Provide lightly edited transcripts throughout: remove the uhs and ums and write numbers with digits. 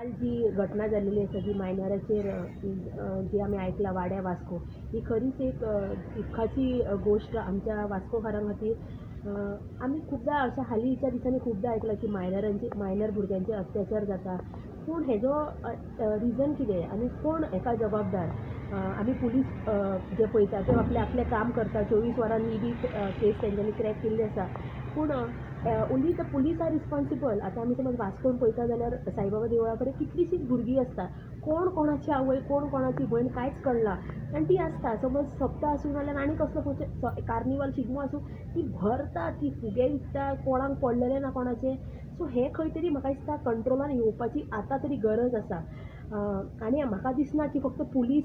काल जी घटना जाल्लेली आसा जी मायनराचेर जी आमी आयकला वाड्या वास्को, ही खरीच एक दुख्खाची गोश्ट आमच्या वास्कोकारां खातीर. आमी खुबदां अशें हालींच्या दिसांनी खुबदां आयकलां की मायनर भुरग्यांचेर अत्याचार जाता, पूण हेजो रिजन कितें आनी कोण हेका जबाबदार? आमी पुलीस जे पळयता ते आपलें आपलें काम करता, 24 वरांनी बी केस तेंच्यांनी क्रॅक केल्ली आसा, पूण only the police are responsible. आतां आमी समज वास्कोन पळयता जाल्यार साईबाबा देवळा कडेन कितलीशींच भुरगीं आसता, कोण कोणाची आवय कोण कोणाची भयण कांयच कळना, आनी ती आसता समज सप्ता आसूं नाल्यार आनी कसलो फंक्शन कार्निवाल शिगमो आसूं, ती भरता, ती फुगे विकता, कोणाक पडलेलें ना कोणाचें. सो हें खंय तरी म्हाका दिसता कंट्रोलान येवपाची आतां तरी गरज आसा. आनी म्हाका दिसना की फक्त पुलीस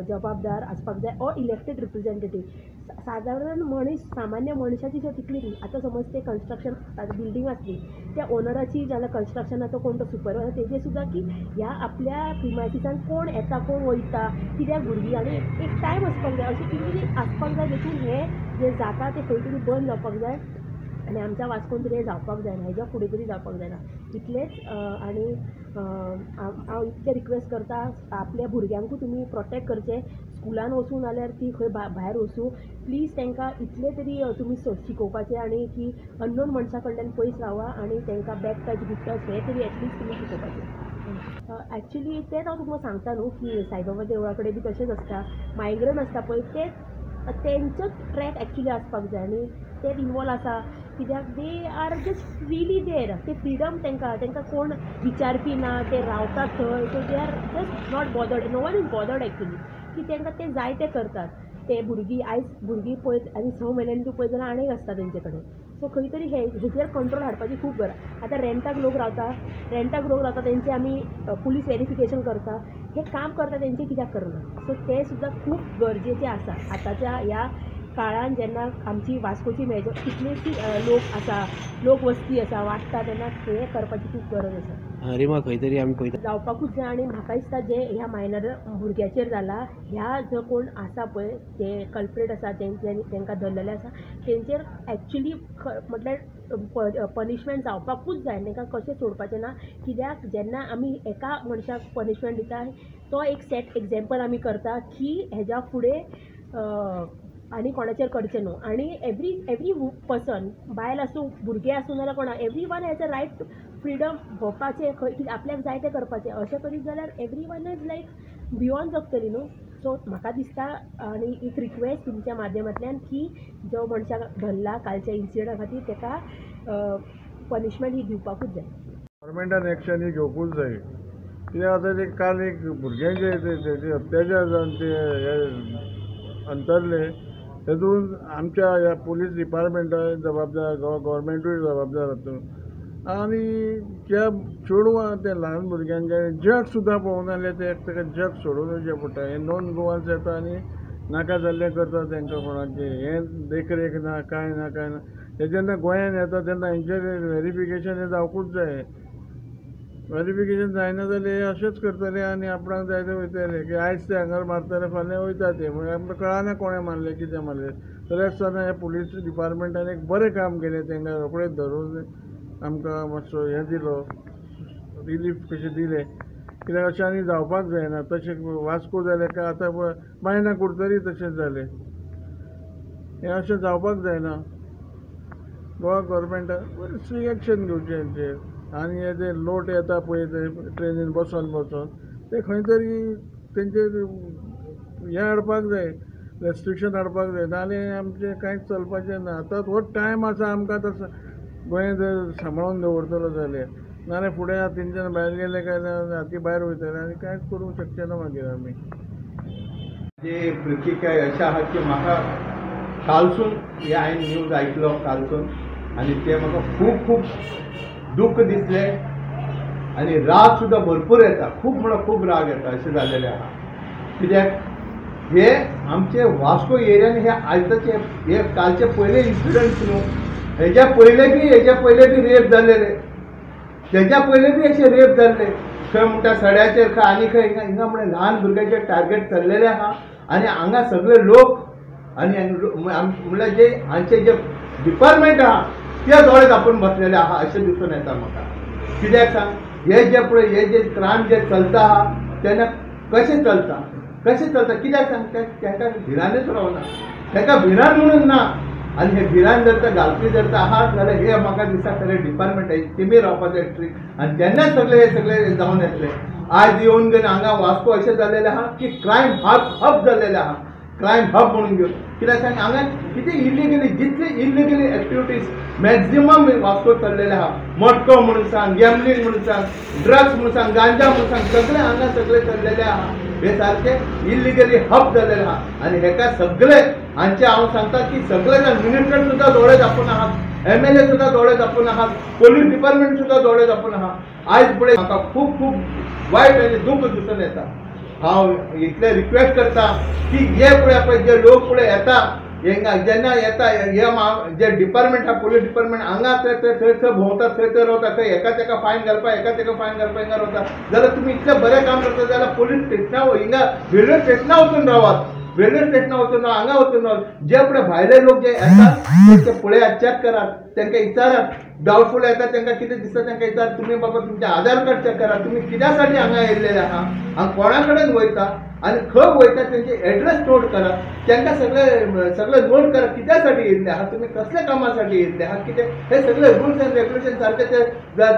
जबाबदार आसपाक जाय ऑर इलेक्टेड रिप्रेजेंटेटीव. सादारण मनीस, सामान्य मनशाची जो तितली आतां समज ते कन्स्ट्रक्शन बिल्डींग आसली त्या ओनराची जाल्यार कन्स्ट्रक्शनाचो कोण तो सुपरवायजर तेजे सुद्दां की ह्या आपल्या प्रिमायसिसान कोण येता कोण वयता कित्याक भुरगीं, आनी एक टायम आसपाक जाय, अशें कितें तरी आसपाक जाय देखून हें जें जाता तें खंय तरी बंद जावपाक जाय आनी आमच्या वास्कोन तरी हें जावपाक जायना, हेज्या फुडें तरी जावपाक जायना इतलेंच. आनी हांव इतलें रिक्वेस्ट करता आपल्या भुरग्यांकूय तुमी प्रोटेक्ट करचें, स्कुलान वचूं नाल्यार ती खंय भायर वचूं, प्लीज तांकां इतलें तरी तुमी शिकोवपाचें आनी की अननोन मनशा कडल्यान पयस रावा आनी तांकां बॅड टच गूड टच हें तरी एटलिस्ट तुमी शिकोवपाचें. एक्चुली तेंच हांव तुमकां सांगता न्हू की साईबाबा देवळा कडेन बी तशेंच आसता, मायग्रंट आसता पळय ते तेंचोच ट्रॅक एक्चुली आसपाक जाय आनी ते इनवॉल्व आसा कित्याक they are just freely there, ते फ्रिडम तांकां तांकां कोण विचारपी ना, ते रावतात थंय, so they are just not bothered, no one is bothered actually की तांकां ते जाय ते करतात. ते भुरगीं आयज भुरगीं पळय आनी 6 म्हयन्यांनी तूं पळयत जाल्यार आनीक आसता तेंचे कडेन. सो खंय तरी हेचेर कंट्रोल हाडपाची खूब गरज. आतां रेंटाक लोक रावता, रेंटाक लोक रावता तेंचे आमी पुलीस वेरिफिकेशन करता, हें काम करता तेंचें कित्याक करना? सो तें सुद्दां खूब गरजेचें आसा आतांच्या ह्या काळान, जेन्ना आमची वास्कोची मेजर कितलीशी लोक आसा, लोक वस्ती आसा वाडटा, तेन्ना हें करपाची खूब गरज आसा. रिमा खंय तरी आमी पळयता जावपाकूच जाय. आनी म्हाका दिसता जें ह्या मायनर भुरग्याचेर जाला, ह्या जो कोण आसा पळय जे कल्प्रेट आसा तेंच्यांनी तांकां धरलेले आसा तेंचेर एक्चुली म्हटल्यार पनिशमेंट जावपाकूच जाय, तांकां कशें सोडपाचें ना. कित्याक जेन्ना आमी एका मनशाक पनिशमेंट दिता तो एक सेट एग्जाम्पल आमी करता की हेज्या फुडें आनी कोणाचेर करचें न्हू. आनी एवरी पर्सन, बायल आसूं भुरगें आसूं नाल्यार कोणा, every one has a right freedom भोंवपाचें, खंय कितें आपल्याक जाय तें करपाचें. अशें करीत जाल्यार एवरी वन is लायक भियोन जगतली न्हू. सो म्हाका दिसता आनी एक रिक्वेस्ट तुमच्या माध्यमांतल्यान की जो मनशाक धरला कालच्या इन्सिडंटा खातीर ताका पनिशमेंट ही दिवपाकूच जाय. गव्हर्मेंटान एक्शन ही घेवपूच जाय. कित्याक आतां ते काल एक भुरग्यांचे अत्याचार जावन ते हे अंतरले, तेतून आमच्या ह्या पुलीस डिपार्टमेंटाय जबाबदार, गव्हर्मेंटूय जबाबदार आतां. आनी त्या चेडवां ते ल्हान भुरग्यांचे जग सुद्दां पळोवना जाल्यार ते ताका जग सोडून वयचें पडटा. हे नॉन गोवन्स येता आनी नाका जाल्लें करता तांकां कोणाचें हें देखरेख ना, कांय ना, कांय ना. ते जेन्ना गोंयान येता तेन्ना हेंचें वेरिफिकेशन हें जावकूच जाय. वेरिफिकेशन जायना जाल्यार हे अशेंच करतले आनी आपणाक जाय ते वयतले की आयज ते हांगार मारतले फाल्यां वयता ते, म्हणल्यार आमकां कळना कोणें मारलें कितें मारलें. तरी आसतना ह्या पुलीस डिपार्टमेंटान एक बरें काम केलें, तांकां रोखडेच धरून आमकां मातसो हें दिलो, रिलीफ कशें दिलें. कित्याक अशें आनी जावपाक जायना. तशें वास्को जालें काय आतां बायना कुडतरी तशेंच जालें, हें अशें जावपाक जायना. गोवा गव्हर्मेंटान बरें स्ट्रीक एक्शन घेवचें हेंचेर. आनी हे जे लोट येता पळय ते ट्रेनीन बसोन बसोन ते खंय तरी तेंचेर हें हाडपाक जाय, रेस्ट्रिक्शन हाडपाक जाय, नाल्यार आमचें कांयच चलपाचें ना. आतां हो टायम आसा आमकां तसो गोंय जर सांबाळून दवरतलो जाल्यार, नाल्यार फुडें तेंच्यान भायर गेले काय हाती भायर वयतले आनी कांयच करूंक शकचे ना मागीर आमी. जे प्रतिक्रिया अशें आहा की म्हाका कालसून हे हांवें न्यूज आयकलो कालसून आनी ते म्हाका खूब खूब दुःख दिसलें आनी राग सुद्दां भरपूर येता, खूब म्हणल्यार खूब राग येता अशें जाल्लेलें आहा. कित्याक हे आमचे वास्को एरियान हे आयताचे हे कालचे पयले इन्सिडंट न्हू, हेज्या पयले बी रेप जाल्लेले, तेज्या पयले बी अशे रेप जाल्ले खंय म्हणटा सड्याचेर खंय आनी खंय हिंगा हिंगा म्हणल्यार ल्हान भुरग्यांचे टार्गेट चल्लेले आहा. आनी हांगा सगळे लोक आनी म्हणल्यार जे हांचे जे डिपार्टमेंट आहा ते दोळे धांपून बसलेले आहा अशें दिसून येता म्हाका. कित्याक सांग, हे जे पळय हे जे क्रायम जे चलता आहा तेन्ना कशें चलता कशें चलता कित्याक सांगता तांकां भिरांतच रावना, तांकां भिरांत म्हणून ना. आनी हे भिरांत जर तर घालपी जर तर आहात जाल्यार हे म्हाका दिसता खरें डिपार्टमेंट तेमी रावपाचें ट्रीक आनी तेन्नाच सगळे हे सगळे जावन येतले. आयज येवन घेवन हांगा वास्को अशें जाल्लेलें आहा की क्रायम हब हब जाल्लेलें आहा, क्रायम हब म्हणून घेवन कित्याक सांग हांगा कितें इलिगली जितली इलिगली एक्टिविटीज मॅक्झिमम वास्को चल्लेले आहा. मटको म्हणून सांग, गॅमलींग म्हणून सांग, ड्रग्स म्हणून सांग, गांजा म्हणून सांग, सगळे हांगा सगळे चल्लेले आहा. हे सारखे इलिगली हब जाल्लेले आहा. आनी हेका सगळे हांचे हांव सांगता की सगळे जाण मिनिस्टर सुद्दां दोळे दाखोवन आहात, एमएलए सुद्दां दोळे दाखोवन आहात, पोलीस डिपार्टमेंट सुद्दां दोळे दाखोवन आहा. आयज पळय म्हाका खूब खूब वायट आनी दूख दिसून येता. हांव इतलें रिक्वेस्ट करता की जे पळय पळय जे लोक पळय येता हेंगा जेन्ना येता हे जे डिपार्टमेंट आहा पोलीस डिपार्टमेंट हांगा थंय थंय थंय थंय भोंवता, थंय थंय रावता, थंय एका तेका फायन घालपा, एका तेका फायन घालपा हिंगा रावता. जाल्यार तुमी इतलें बरें काम करता जाल्यार पोलीस स्टेशना हिंगा रेल्वे स्टेशना वचून रावात, रेल्वे स्टेशना वचून राव, हांगा वचून रावात. जे पळय भायले लोक जे येतात ते पळयात, चॅक करात, तांकां विचारात, डावटफूल येता तांकां कितें दिसता तांकां विचारात, तुमी बाबा तुमचें आधार कार्ड चॅक करात, तुमी कित्या साठी हांगा येयल्लेले आहा, हांगा कोणा कडेन वयता आनी खंय वयता तेंचे एड्रेस नोट करात, तांकां सगळे सगळे नोट करात कित्या साठी येयल्ले आहा, तुमी कसल्या कामासाठी येयल्ले आहा, कितें हे सगळे रुल्स एंड रेग्युलेशन सारके ते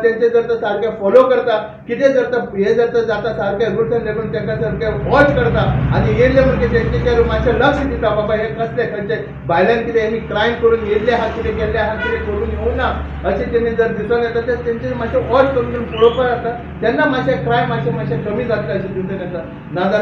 तेंचे जर तर सारके फॉलो करता, कितें जर तर हे जर तर जाता सारके रुल्स एंड रेग्युलेशन तांकां सारके वॉच करता आनी येयल्ले म्हणटकीर तेंचेर मातशें लक्ष दिता, बाबा हे कसले खंयचे भायल्यान कितें हेमी क्रायम करून येयल्ले आहा, कितें केल्ले आहा, कितें करून येवना अशें तेणी जर दिसून येता ते तेंचेर मातशें वॉच करून पळोवपाक जाता, तेन्ना मातशें क्रायम मातशें मातशें कमी जातलें अशें दिसून येता. नाजाल्यार